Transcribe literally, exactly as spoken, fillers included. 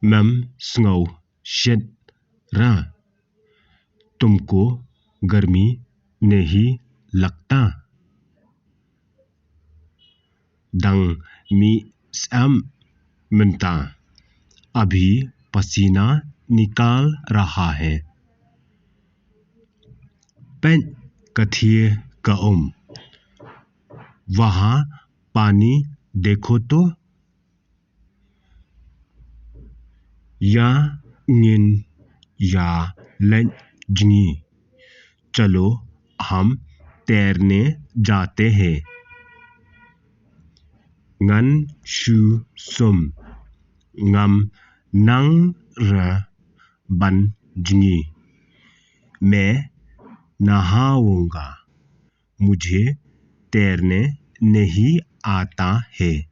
Mem sngew shit ra. तुमको गर्मी नहीं लगता? Dang mih syiem mynta. अभी पसीना निकल रहा है। Peit ka thie ka um. वहाँ पानी देखो तो। Ïa ngin ïa leit jngi। चलो हम तैरने जाते हैं। Ngan shu sum, ngam nang re ban jngi। मैं नहाऊंगा, मुझे तैरने नहीं आता है।